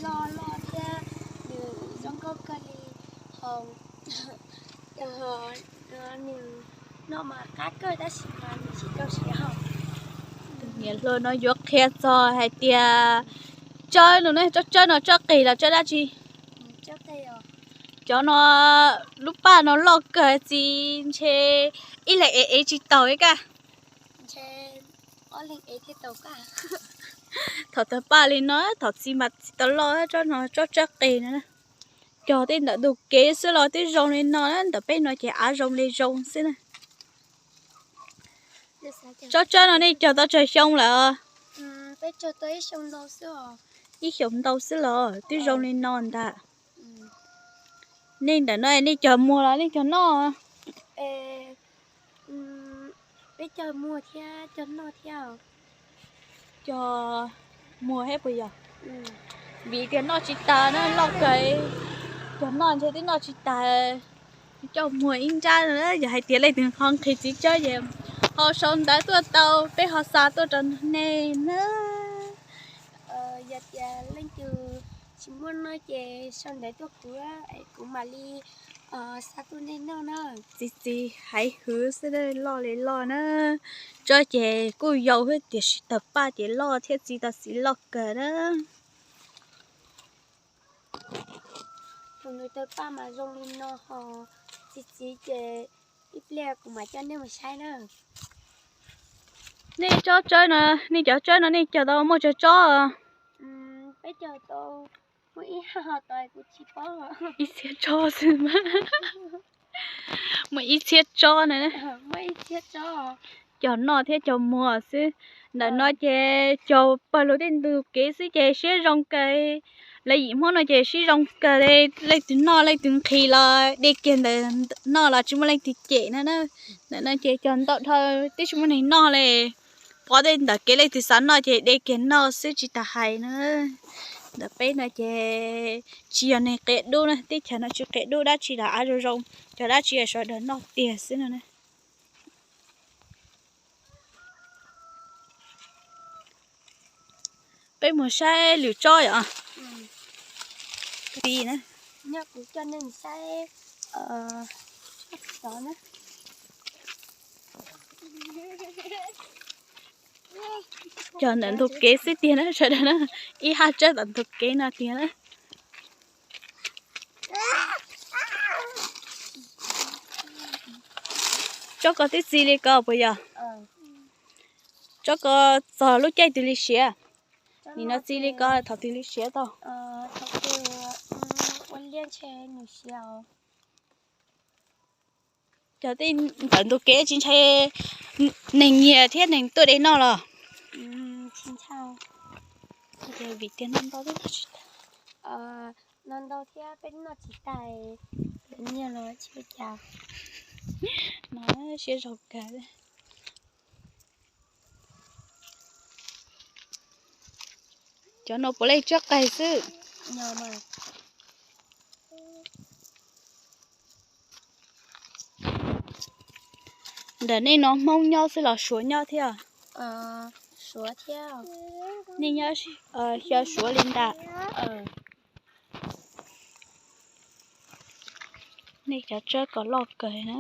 Loj loj thiab nws zoo nkauj kawg li, ho nws noj mas qab kawg tab sis mas nws tsis tau siav. Tus niam hluas no yuav qhia txog hais tias tsawb no ne, tsawb tsawb no tsawb qis los tsawb dab tsi? Cov no lub paj no loj kawg txiv ntshe ib leeg ev ev tsis taus li kaj. Thaum tawg paj li no thaum txiv mas txiv tau loj tsob no tsob tsawb qis no. Cog tej ntawm ntug kev xwb los twb zoo li no na, ntawm peb no ces av zoo li zoo xwb na. Tsob tsawb no nej cog tau tsawg xyoo lawm? Ib xyoos ntau xwb los twb zoo li no ntag. Nej ntawm no nej cog muag los nej cog noj? Peb cog muag thiab cog noj thiab. Cog muag thiab puas yog? Vim tias noj tsis tas na, loj kawg, cog noj ntshe twb noj tsis tas. Coj muag ib nrab, yog hais tias leej twg ho nqhis txiv tsawb ces ho sau ntawv tuaj tau, peb ho xa tuaj rau nej na. Yog tias leej twg tsis muaj no ces sau ntawv tuaj kuv, kuv mam li xa tuaj nej noj na. Txiv txiv haiv hwv xwb, loj li loj na. Tsob ces kuj yau thiab tiam sis tawg paj ces loj thiab txiv tau txiv loj kawg na. Thaum nws tawg paj mas zoo li no ho txiv txiv ces ib pliag kuv mam coj nej mus saib na. Nej tsob tsawb no, nej cov tsawb no nej cog tau muaj tsawg tsob? Peb cog tau muaj ib hab tau kuv tsis paub. Ib txhiab tsob xwb mas. Muaj ib txhiab tsob na. Cog noj thiab cog muag xwb. Ntawm no ces cog pawg lug tej ntug kev xwb ces siab zoo kawg. Lawv yim Hmoob no ces siab zoo kawg li, leej twg noj leej twg nqhis los de kiag ntawd noj los tsis muaj leej twg cem na. Ntawm no ces cog ntau dhau twb tsis muaj neeg noj li. Pov tej ntawm kev leej twg xav noj ces de kiag noj xwb tsis tas hais na. Ntawm peb no ces tsis yog neeg qia dub na, teb chaws no tsis qia dub dab tsi los av zoo zoo, cog dab tsi sawv daws noj tiag xwb no na. Peb mus saib lwm tsob yom. Kuv coj nej saib. Cog ntawm ntug kev xwb tiag na sawv daws na, ib hab tsawb ntawm ntug kev no tiag na. Tsob ko twb txi li ko puas yog? Tsob ko txog lub caij twg li siav? Nim no txi li ko thaum twg li siav tau? Cog tej ntawm ntug kev tsis ntshai neeg nyiag thiab neeg tuaj de noj los? Vim tias noj ntau thiab peb noj tsis tag, nyiag los tsis ua cas. No siab zog kawg. Cov no puav leej tsawb qis xwb. Ntawm nej no Hmoob nyob xwb los Suav nyob thiab? Nej nyob xyaw Suav li ntag. Nej cov tsawb ko loj kawg na.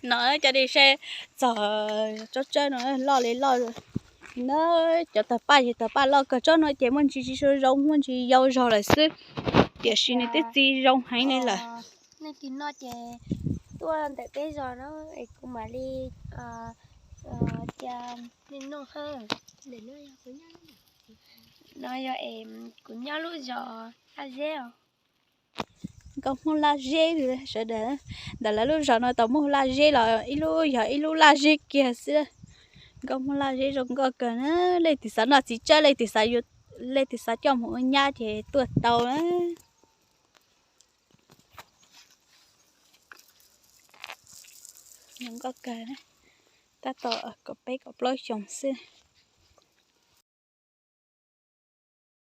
No cov dib se txog tsob tsawb no loj li loj na. Cov tawg paj ces tawg paj loj kawg, tsob no ces muaj ntsis tsis zoo, muaj ntsis yau zog lawm xwb, tiam sis nws twb txi zoo heev li lawm. Nej tig no ces tuaj ntawm peb zos no es kuv mam li cia nej noj. No yog es kuv nyob lub zos Laj Zeb os. Nkauj Hmoob Laj Zeb sawv daws, ntawm lawv lub zos no tau muaj Laj Zeb los ib lub yog ib lub Laj Zeb kiag xwb. Nkauj Hmoob Laj Zeb zoo nkauj kawg na, leej twg xav noj txiv tsawb, leej twg xav, leej twg xav coj mus ua nyab ces tuaj tau na. Zoo nkauj kawg, tab tom kaum peb kaum plaub xyoos xwb.